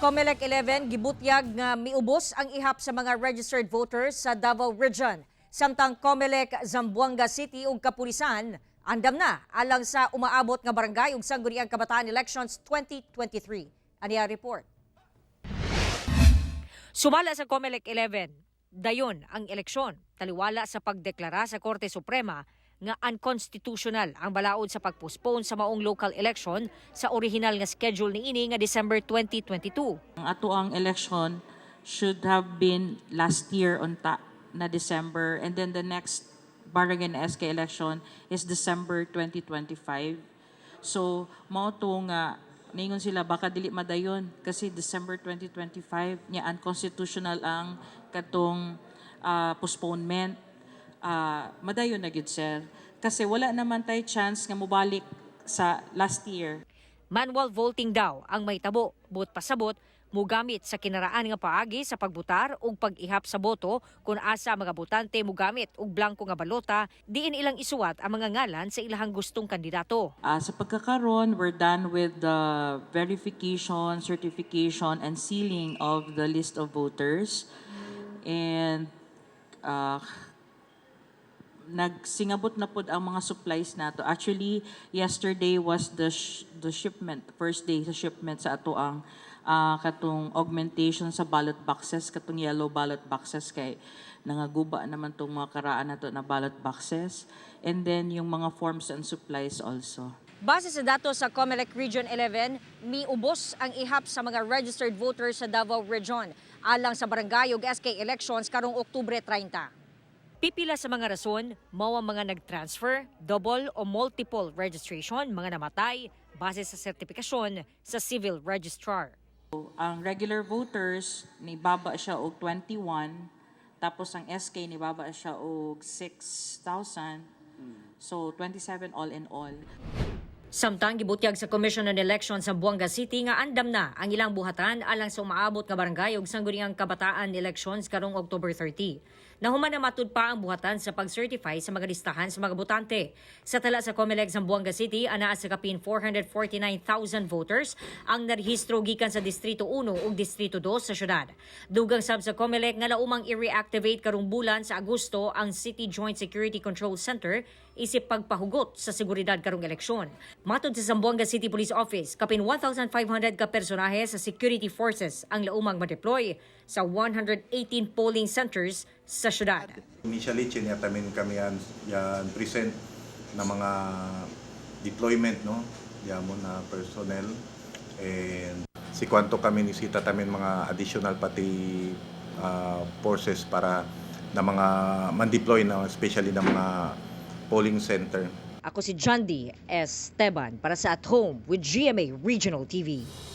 Comelec 11, gibutyag nga miubos ang ihap sa mga registered voters sa Davao Region. Samtang Comelec Zamboanga City ug Kapulisan andam na alang sa umaabot nga barangay ug Sangguniang Kabataan Elections 2023. Aniya report. Sumala sa Comelec 11, dayon ang eleksyon taliwala sa pagdeklara sa Korte Suprema nga unconstitutional ang balaod sa pagpostpone sa maong local election sa original nga schedule niini nga December 2022. Ang atoang election should have been last year unta na December, and then the next barangay and SK election is December 2025. So mao to nga ningon sila baka dili madayon kasi December 2025 nya, unconstitutional ang katong postponement. Madayon na gyud, sir, kasi wala naman tay chance nga mobalik sa last year. Manual voting daw ang mahitabo, buot pasabot, mugamit sa kinaraan nga paagi sa pagbutar ug pag-ihap sa boto kung asa mga botante mugamit og blanko nga balota diin ilang isuwat ang mga ngalan sa ilahang gustong kandidato. Sa pagkakaron, we're done with the verification, certification, and sealing of the list of voters. And nagsingabot na pod ang mga supplies nato. Actually, yesterday was the shipment, first day sa shipment sa atoang katong augmentation sa ballot boxes, katong yellow ballot boxes kay nangaguba naman tong mga karaan nato na ballot boxes. And then yung mga forms and supplies also. Base sa datos sa COMELEC Region 11, miubos ang ihap sa mga registered voters sa Davao Region alang sa barangay ug SK elections karong Oktubre 30. Pipila sa mga rason, mao ang mga nag-transfer, double o multiple registration, mga namatay, base sa sertipikasyon sa civil registrar. Ang regular voters nibaba siya og 21, tapos ang SK nibaba siya og 6,000. So 27 all in all. Samtang gibutyag sa Commission on Elections sa Zamboanga City nga andam na ang ilang buhatan alang sa umaabot nga barangay ug Sangguniang Kabataan elections karong October 30. Nahuman na matud pa ang buhatan sa pag-certify sa mga listahan sa mga botante. Sa tala sa COMELEC Zamboanga City, anaa sa kapin 449,000 voters ang narehistro gikan sa Distrito 1 ug Distrito 2 sa syudad. Dugang sab sa COMELEC nga laumang i-reactivate karong bulan sa Agosto ang City Joint Security Control Center isip pagpahugot sa seguridad karong eleksyon. Matod sa Zamboanga City Police Office, kapin 1,500 ka personahe sa security forces ang laumang ma-deploy sa 118 polling centers sa syudad. Initially, chinyatamin kami yan present na mga deployment, no? Yamo na personnel. And si kwanto kami ni sita tamin mga additional pati forces para na mga man-deploy na especially na mga polling center. Ako si John D. Esteban para sa At Home with GMA Regional TV.